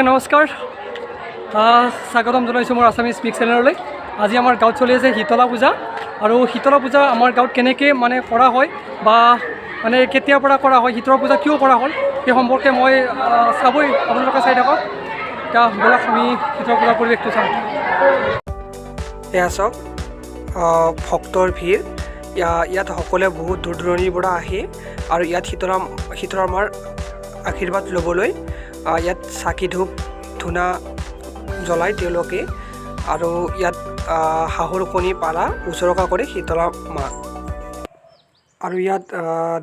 সকলোকে নমস্কাৰ, স্বাগতম জনাইছোঁ মোৰ আছামিজ স্পীক চেনেললৈ। আজি আমাৰ গাঁৱত চলি আছে শীতলা পূজা। আৰু শীতলা পূজা আমাৰ গাঁৱত কেনেকৈ মানে কৰা হয় বা মানে কেতিয়াৰ পৰা কৰা হয়, শীতলা পূজা কিয় কৰা হ'ল, সেই সম্পৰ্কে মই চাবই, আপোনালোকে চাই থাকক। এতিয়া ব'লক, আমি শীতলা পূজাৰ পৰিৱেশটো চাওঁ। এয়া চাওক, ভক্তৰ ভিৰ। ইয়াত সকলোৱে বহুত দূৰ দূৰণিৰ পৰা আহে আৰু ইয়াত শীতলা শীতলা মাৰ আশীৰ্বাদ ল'বলৈ ইয়াত চাকি, ধূপ, ধূনা জ্বলাই তেওঁলোকে আৰু ইয়াত হাঁহৰ কণী, পাৰা উচৰ্গা কৰে শীতলা মাক। আৰু ইয়াত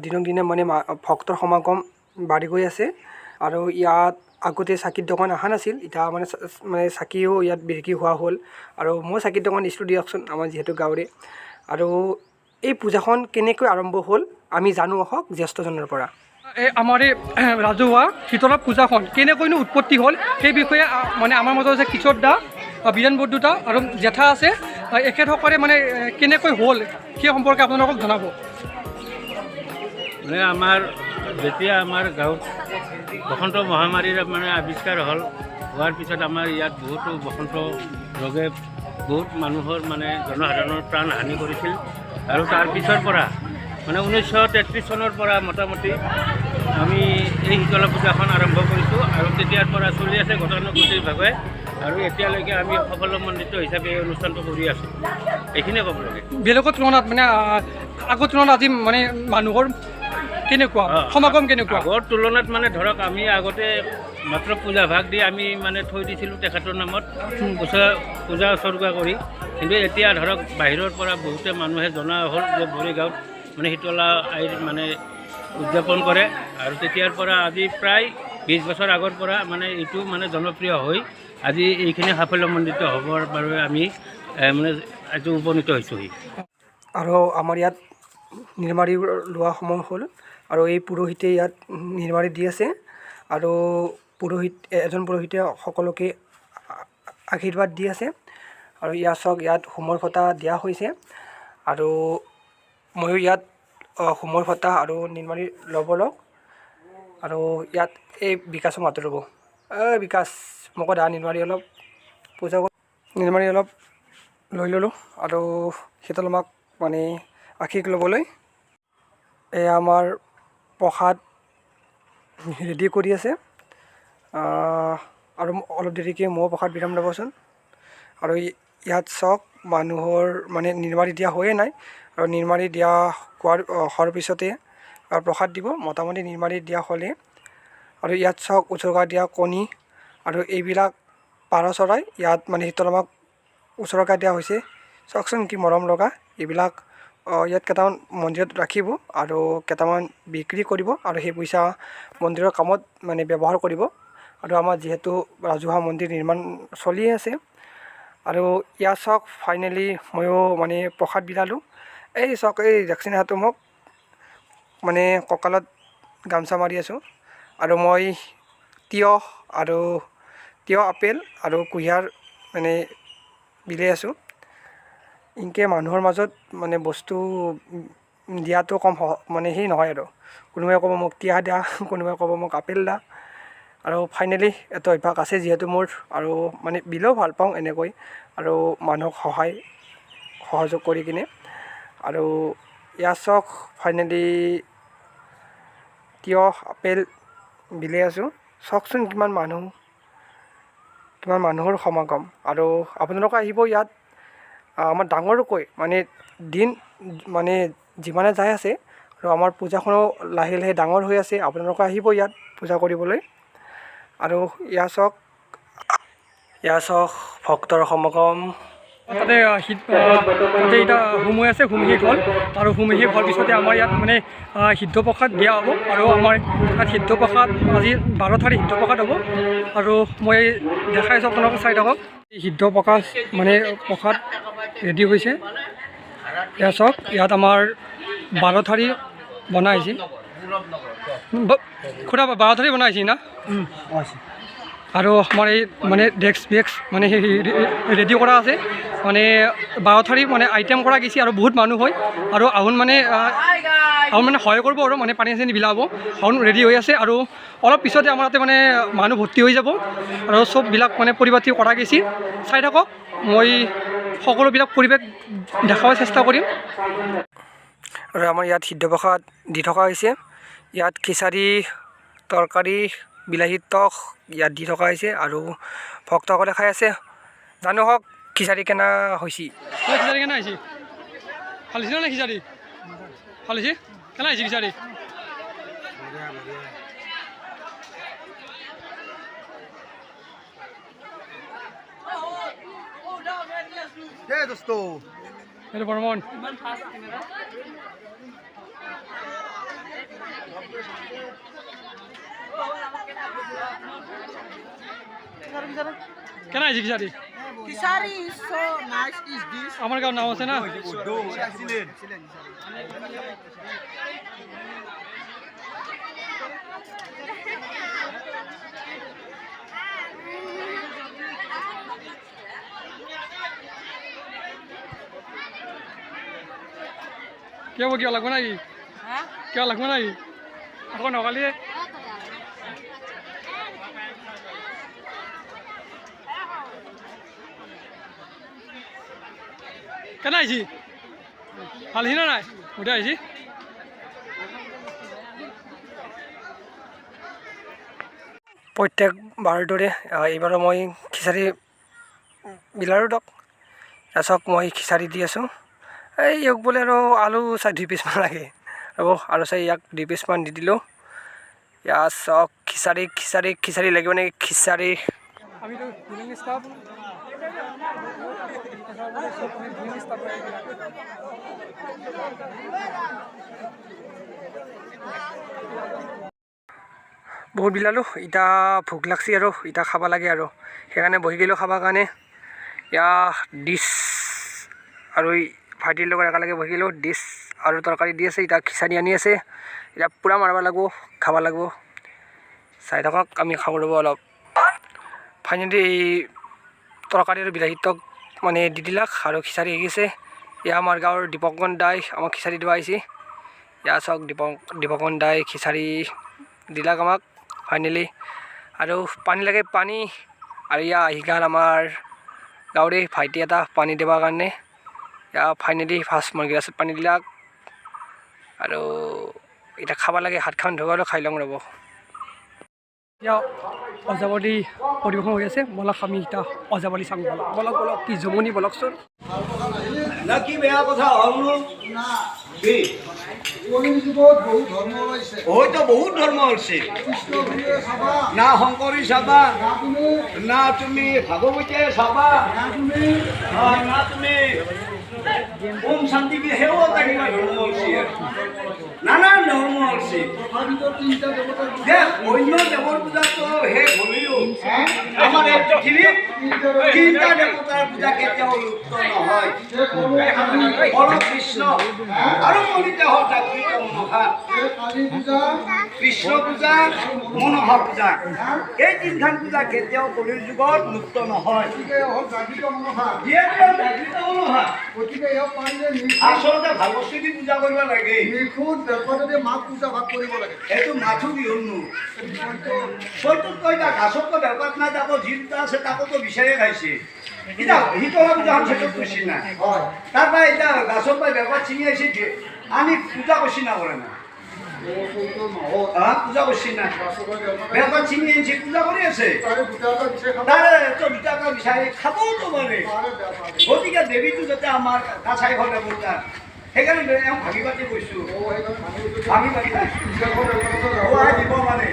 দিনক দিনে মানে ভক্তৰ সমাগম বাঢ়ি গৈ আছে। আৰু ইয়াত আগতে চাকিৰ দোকান অহা নাছিল, এতিয়া মানে মানে চাকিও ইয়াত বিক্ৰী হোৱা হ'ল। আৰু মই চাকিৰ দোকান দিছিলোঁ দিয়কচোন, আমাৰ যিহেতু গাঁৱৰে। আৰু এই পূজাখন কেনেকৈ আৰম্ভ হ'ল, আমি জানো আহক জ্যেষ্ঠজনৰ পৰা। এই আমাৰ এই ৰাজহুৱা শীতলা পূজাখন কেনেকৈনো উৎপত্তি হ'ল, সেই বিষয়ে মানে আমাৰ মাজত আছে কিশোৰ দা, বীৰেণ বৰদুতা আৰু জেঠা আছে। এখেতসকলে মানে কেনেকৈ হ'ল সেই সম্পৰ্কে আপোনালোকক জনাব। মানে আমাৰ যেতিয়া আমাৰ গাঁৱত বসন্ত মহামাৰীৰ মানে আৱিষ্কাৰ হ'ল, হোৱাৰ পিছত আমাৰ ইয়াত বহুতো বসন্ত ৰোগে বহুত মানুহৰ মানে জনসাধাৰণৰ প্ৰাণ হানি কৰিছিল। আৰু তাৰ পিছৰ পৰা মানে 1933 চনৰ পৰা মোটামুটি আমি এই শীতলা পূজাখন আৰম্ভ কৰিছোঁ আৰু তেতিয়াৰ পৰা চলি আছে গতানুগতিকভাৱে। আৰু এতিয়ালৈকে আমি সফলমণ্ডিত হিচাপে এই অনুষ্ঠানটো কৰি আছোঁ। এইখিনিয়ে ক'ব লাগে। বেলেগৰ তুলনাত মানে আগৰ তুলনাত আজি মানে মানুহৰ কেনেকুৱা সমাগম কেনেকুৱা? আগৰ তুলনাত মানে ধৰক আমি আগতে মাত্ৰ পূজা ভাগ দি আমি মানে থৈ দিছিলোঁ তেখেতৰ নামত পূজা পূজা উচৰ্গা কৰি। কিন্তু এতিয়া ধৰক বাহিৰৰ পৰা বহুতে মানুহে জনা হ'ল যে বৰিগাঁৱত মানে শীতলা আইৰ মানে উদযাপন কৰে। আৰু তেতিয়াৰ পৰা আজি প্ৰায় 20 বছৰ আগৰ পৰা মানে এইটো মানে জনপ্ৰিয় হৈ আজি এইখিনি সাফল্যমণ্ডিত হ'বৰ বাবে আমি মানে আজি উপনীত হৈছোঁহি। আৰু আমাৰ ইয়াত নিৰ্মালি লোৱা সময় হ'ল আৰু এই পুৰোহিতে ইয়াত নিৰ্মালি দি আছে। আৰু পুৰোহিত এজন পুৰোহিতে সকলোকে আশীৰ্বাদ দি আছে। আৰু ইয়াত চাওক, ইয়াত হোমৰ ফটা দিয়া হৈছে আৰু ময়ো ইয়াত হোমৰ ফটা আৰু নিৰ্মালি ল'ব লওক। আৰু ইয়াত এই বিকাশক মাতো ৰ'ব। এই বিকাশ, মোকো দা নিৰ্মালি অলপ। পূজা নিৰ্মালি অলপ লৈ ল'লোঁ আৰু শীতল মাক মানে আশীষ ল'বলৈ। এয়া আমাৰ প্ৰসাদ ৰেডি কৰি আছে আৰু অলপ দেৰিকৈ ময়ো প্ৰসাদ বিলাম ৰ'বচোন। আৰু ইয়াত চাওক, মানুহৰ মানে নিৰ্মালি দিয়া হৈয়ে নাই। আৰু নিৰ্মালি দিয়া হোৱাৰ পিছতে আৰু প্ৰসাদ দিব। মোটামুটি নিৰ্মালি দিয়া হ'লে। আৰু ইয়াত চাওক, উচৰ্গা দিয়া কণী আৰু এইবিলাক পাৰ চৰাই ইয়াত মানে শীতল মাক উচৰ্গা দিয়া হৈছে। চাওকচোন, কি মৰম লগা এইবিলাক। ইয়াত কেইটামান মন্দিৰত ৰাখিব আৰু কেইটামান বিক্ৰী কৰিব আৰু সেই পইচা মন্দিৰৰ কামত মানে ব্যৱহাৰ কৰিব। আৰু আমাৰ যিহেতু ৰাজহুৱা মন্দিৰ নিৰ্মাণ চলিয়ে আছে। আৰু ইয়াত চাওক, ফাইনেলি ময়ো মানে প্ৰসাদ বিলালোঁ। এই চাওক, এই দেখছেনে, মোক মানে কঁকালত গামোচা মাৰি আছোঁ। আৰু মই তিয়ঁহ আৰু তিয়ঁহ, আপেল আৰু কুঁহিয়াৰ মানে বিলাই আছোঁ। এনেকৈ মানুহৰ মাজত মানে বস্তু দিয়াটো কম মানে সেই নহয়। আৰু কোনোবাই ক'ব মোক তিয়ঁহ দিয়া, কোনোবাই ক'ব মোক আপেল দিয়া। আৰু ফাইনেলি এইটো অভ্যাস আছে যিহেতু মোৰ আৰু মানে বিলেও ভাল পাওঁ এনেকৈ আৰু মানুহক সহায় সহযোগ কৰি কিনে। আৰু ইয়াত চাওক, ফাইনেলি তিয়ঁহ, আপেল বিলাই আছোঁ। চাওকচোন, কিমান মানুহ, কিমান মানুহৰ সমাগম। আৰু আপোনালোকে আহিব ইয়াত। আমাৰ ডাঙৰকৈ মানে দিন মানে যিমানে যাই আছে আৰু আমাৰ পূজাখনো লাহে লাহে ডাঙৰ হৈ আছে। আপোনালোকে আহিব ইয়াত পূজা কৰিবলৈ। আৰু ইয়াত চাওক, ইয়াত চাওক, ভক্তৰ সমাগম। তাতে তাতে এতিয়া হোম হৈ আছে। হোম শেষ হ'ল আৰু হোম শেষ হোৱাৰ পিছতে আমাৰ ইয়াত মানে সিদ্ধ প্ৰসাদ দিয়া হ'ব। আৰু আমাৰ ইয়াত সিদ্ধ প্ৰসাদ আজি 12 ঠাৰি সিদ্ধ প্ৰসাদ হ'ব। আৰু মই দেখাই আছোঁ আপোনালোকে, চাই থাকক। এই সিদ্ধ প্ৰসাদ মানে প্ৰসাদ ৰেডি হৈছে। ইয়াত চাওক, ইয়াত আমাৰ 12 ঠাৰি বনাই হৈছে। খুৰা, 12 ঠাৰি বনাই হৈছে না? আৰু আমাৰ এই মানে ডেস্ক বেক্স মানে সেই ৰেডি কৰা আছে। মানে 12 ঠাৰি মানে আইটেম কৰা গৈছে আৰু বহুত মানুহ হয় আৰু আহোন মানে আৰু মানে সহায় কৰিব আৰু মানে পানী চানী বিলাব। আৰু ৰেডি হৈ আছে আৰু অলপ পিছতে আমাৰ তাতে মানে মানুহ ভৰ্তি হৈ যাব আৰু চববিলাক মানে পৰিপাটি কৰা গৈছে। চাই থাকক, মই সকলোবিলাক পৰিৱেশ দেখাব চেষ্টা কৰিম। আৰু আমাৰ ইয়াত সিদ্ধ প্ৰসাদ দি থকা হৈছে। ইয়াত খিচাৰি, তৰকাৰী, বিলাহীৰ টক ইয়াত দি থকা হৈছে আৰু ভক্তসকলে খাই আছে। জানো হওক খিচাৰি কেনে হৈছে। খিচাৰি কেনে হৈছে? ভাল হৈছে নে খিচাৰি? ভাল হৈছে? কেনে হৈছে খিচাৰি? এইটো বৰ্মন। কেনে হৈছে খিচাৰি? Kisari is so nice is this. আমাৰ গাঁৱৰ নাম আছে না। কিয় কিবা লাগব নাকি? কিবা লাগব নাকি? আকৌ নকালিয়ে কেনে আহিছি? ভাল হৈছে নে নাই? গোটেই আহিছি। প্ৰত্যেকবাৰৰ দৰে এইবাৰো মই খিচাৰি বিলাৰো দক। চাওক মই খিচাৰি দি আছোঁ। এই ইয়াক বোলে আৰু আলু চাই 2 পিচমান লাগে ৰ'ব, আলু চাই ইয়াক 2 পিচমান দি দিলোঁ। ইয়াত চাওক খিচাৰি খিচাৰি খিচাৰি লাগিব নেকি খিচাৰি। আমিতো বিলিং ষ্টাফ, বহুত বিলালোঁ, ইতা ভোক লাগছি আৰু ইতা খাব লাগে আৰু সেইকাৰণে বহি গ'লোঁ খাবৰ কাৰণে। ইয়া ডিছ আৰু ভাইটিৰ লগত একেলগে বহি গ'লোঁ। ডিছ আৰু তৰকাৰী দি আছে, ইতা খিচাৰি আনি আছে। এতিয়া পূৰা মাৰিব লাগিব, খাব লাগিব। চাই থাকক, আমি খাব ৰ'ব অলপ। ফাইনেলি এই তৰকাৰী আৰু বিলাহী টক মানে দি দিলাক আৰু খিচাৰি আহি গৈছে। এয়া আমাৰ গাঁৱৰ দীপংকন দাই আমাক খিচাৰি দিব আহিছে। এয়া চাওক দীপংকন দাই খিচাৰি দিলাক আমাক ফাইনেলি। আৰু পানী লাগে পানী। আৰু ইয়া আহি গ'ল আমাৰ গাঁৱৰে ভাইটি এটা পানী দিবৰ কাৰণে। এয়া ফাইনেলি ফাৰ্ষ্ট মই গিলাচত পানী দিলাক আৰু এতিয়া খাব লাগে। হাতখন ধুব আৰু খাই লওঁ ৰ'ব। এতিয়া অজাৱলী পৰিৱেশন হৈ আছে। বলক আমি এতিয়া অজাৱলী চাওঁ। বলক বলক বলক, কি জমনি বলকচোন। না কি বেয়া কথা হ'লনো? কি হয়তো বহুত ধৰ্ম ওলছে। না শংকৰী চাবা, না তুমি ভাগৱতীয়ে চাবা, না তুমি ওম শান্তি কি সেও এটা কিবা ধৰ্ম ওলছে, নানান ধৰ্ম ওলছে। অন্য দেৱৰ পূজাটো শেষ হ'লেও আমাৰ এই পৃথিৱীত তিনিটা দেৱতাৰ পূজা কেতিয়াও লুপ্ত নহয়। কৃষ্ণ আৰু মণিতে হওক জাগৃত মনসা, কৃষ্ণ পূজা, মনসা পূজা, এই তিনিখন পূজা কেতিয়াও কলিৰ যুগত লুপ্ত নহয়। আচলতে ভাগৱতী পূজা কৰিব লাগে, এইটো মাথো কি হ'লনো? চৈতত কয় গাছততো বেলপাত নাই, তাকো যি দুটা আছে তাকোতো বিচাৰিয়ে খাইছে। এতিয়া শীতলা পূজাখন চৈতত কৰিছে না, তাৰপৰা এতিয়া গাছৰ পৰা বেলপাত ছিঙি আহিছে, আনি পূজা কৰিছে না কৰে না? পূজা কৰিছে না? বেলপাত ছিঙি আনিছে, পূজা কৰি আছে, তাৰে দুটা এটা বিচাৰি খাবওতো পাৰে। গতিকে দেৱীটো যাতে আমাৰ কাছাই ঘৰ দেৱতা, সেইকাৰণে এওঁ ভাগি পাতি কৈছোঁ, ভাগি পাতি কৈছোঁ দিব পাৰে।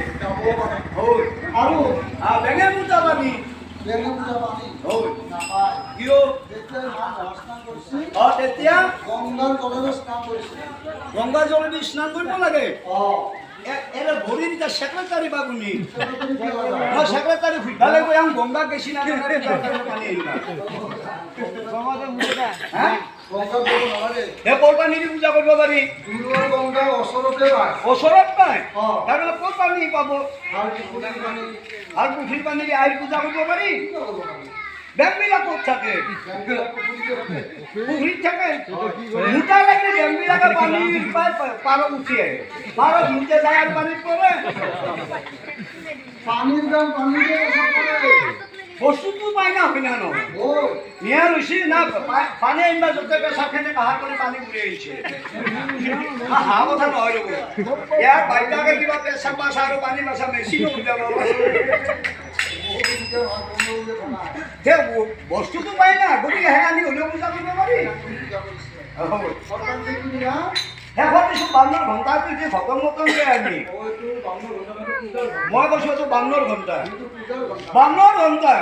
আৰু বেঙে পূজা পানী তেতিয়া গংগা জলেদি স্নান কৰিব লাগে। ভৰিৰ এতিয়া ছেক্ৰেটাৰী বা কোনি ছেক্ৰেটাৰী সুধিব লাগিব, এওঁ গংগা গেছি না ক'ৰ পানী দি পূজা কৰিব পাৰি? ওচৰত পায়, তাৰমানে ক'ৰ পানী পাব? আৰু পুখুৰীৰ পানী দি আইৰ পূজা কৰিব পাৰি। বেংবিলাক ক'ত থাকে? পুখুৰীত থাকে। মোটা লাগিলে বেংবিলাকে পানীৰ পাৰত উঠি আহে, পাৰত মুতে যায় আৰু পানীত পৰে। বস্তুটো পাই না হয় না নহয়? নিয়াৰ হৈছে না পানী আনিবা য'তে পেচাবখিনি কাহাৰ কৰি পানী উৰি আহিছে। হাঁহ কথা নহয় ৰ'ব, ইয়াৰ বাইতাকে কিবা পেচাব বাচা আৰু পানী বাচা মেচিনো উলিয়াব। বস্তুটো পাই না, গতিকে সেই আনি হ'লেও পূজা কৰিব পাৰি। শেষত দিছোঁ বামুণৰ ঘণ্টাটো যে ঘটন মটনকে আনি মই কৈছোঁ এইটো বামুণৰ ঘণ্টা, বামুণৰ ঘণ্টা।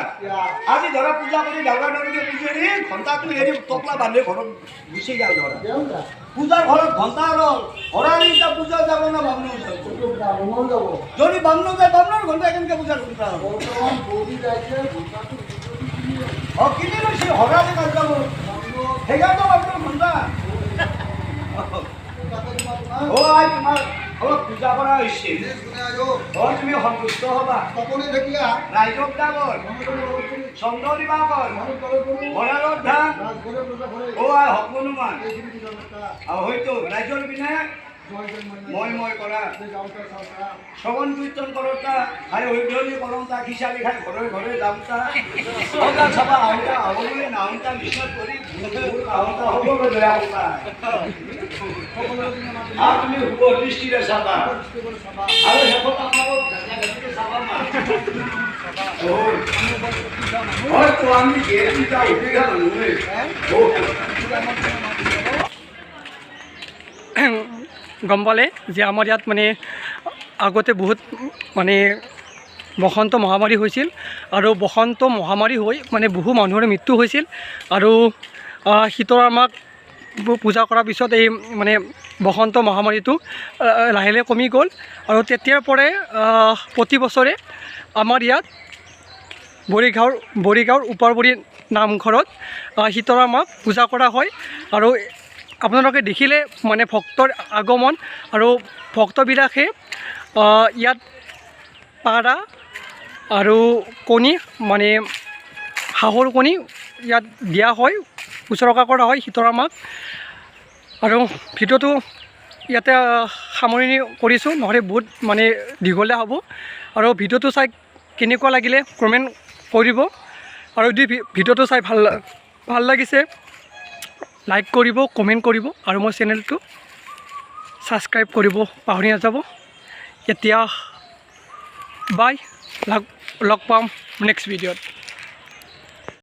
আজি ধৰা পূজা কৰি ডাঙৰ ডাঙৰকৈ পূজা ঘণ্টাটো এৰি টপলা বান্ধি ঘৰত গুচি গ'ল। ধৰা পূজাৰ ঘৰত ঘণ্টা ৰ'ল, ভৰালি এতিয়া পূজা যাব না বামুণৰ যাব? যদি বামুণ যায় বামুণৰ ঘণ্টা কেনেকৈ পূজাৰ ঘণ্টা হ'ব? অ কিনি লৈছে হৰালি যাব, সেইকাৰণে বামুণৰ ঘণ্টা। অ আই তোমাৰ অলপ পূজা কৰা হৈছে, অ তুমি সন্তুষ্ট হ'বা। ৰাইজক ডাঙৰ চন্দ্ৰ দিবাকৰ ভঁৰালত ধান, অ আই হনুমান আৰু হয়তো ৰাইজৰ পিনে মই মই কৰা শ্ৰৱণ কীৰ্তন কৰোঁতা, খাই হৰিধ্বনি কৰোঁতা, খিচাৰি খাই ঘৰে ঘৰে যাওঁতা, সদা চাবা আহোঁতা আহোঁ নাহোঁতা বিচনাত পৰি আহোঁতা সকলোকে বেয়া পাবা। আৰু তুমি শুভ দৃষ্টিৰে চাবা আৰু শেষত আমাকো চাবা মা। হয়তো আমি যিহেতু উঠি মানুহে গম পালে যে আমাৰ ইয়াত মানে আগতে বহুত মানে বসন্ত মহামাৰী হৈছিল আৰু বসন্ত মহামাৰী হৈ মানে বহু মানুহৰ মৃত্যু হৈছিল। আৰু শীতলা মাক পূজা কৰাৰ পিছত এই মানে বসন্ত মহামাৰীটো লাহে লাহে কমি গ'ল। আৰু তেতিয়াৰ পৰাই প্ৰতি বছৰে আমাৰ ইয়াত বৰিগাঁৱৰ ওপৰবৰি নামঘৰত শীতলা মাক পূজা কৰা হয়। আৰু আপোনালোকে দেখিলে মানে ভক্তৰ আগমন আৰু ভক্তবিলাকে ইয়াত পাৰা আৰু কণী মানে হাঁহৰ কণী ইয়াত দিয়া হয়, উচৰ্গা কৰা হয় শীতলা মাক। আৰু ভিডিঅ'টো ইয়াতে সামৰণি কৰিছোঁ, নহ'লে বহুত মানে দীঘলীয়া হ'ব। আৰু ভিডিঅ'টো চাই কেনেকুৱা লাগিলে কমেণ্ট কৰিব, আৰু যদি ভিডিঅ'টো চাই ভাল লাগিছে লাইক কৰিব, কমেণ্ট কৰিব আৰু মোৰ চেনেলটো ছাবস্ক্ৰাইব কৰিব পাহৰি নাযাব। এতিয়া বাই, লগ পাম নেক্সট ভিডিঅ'ত।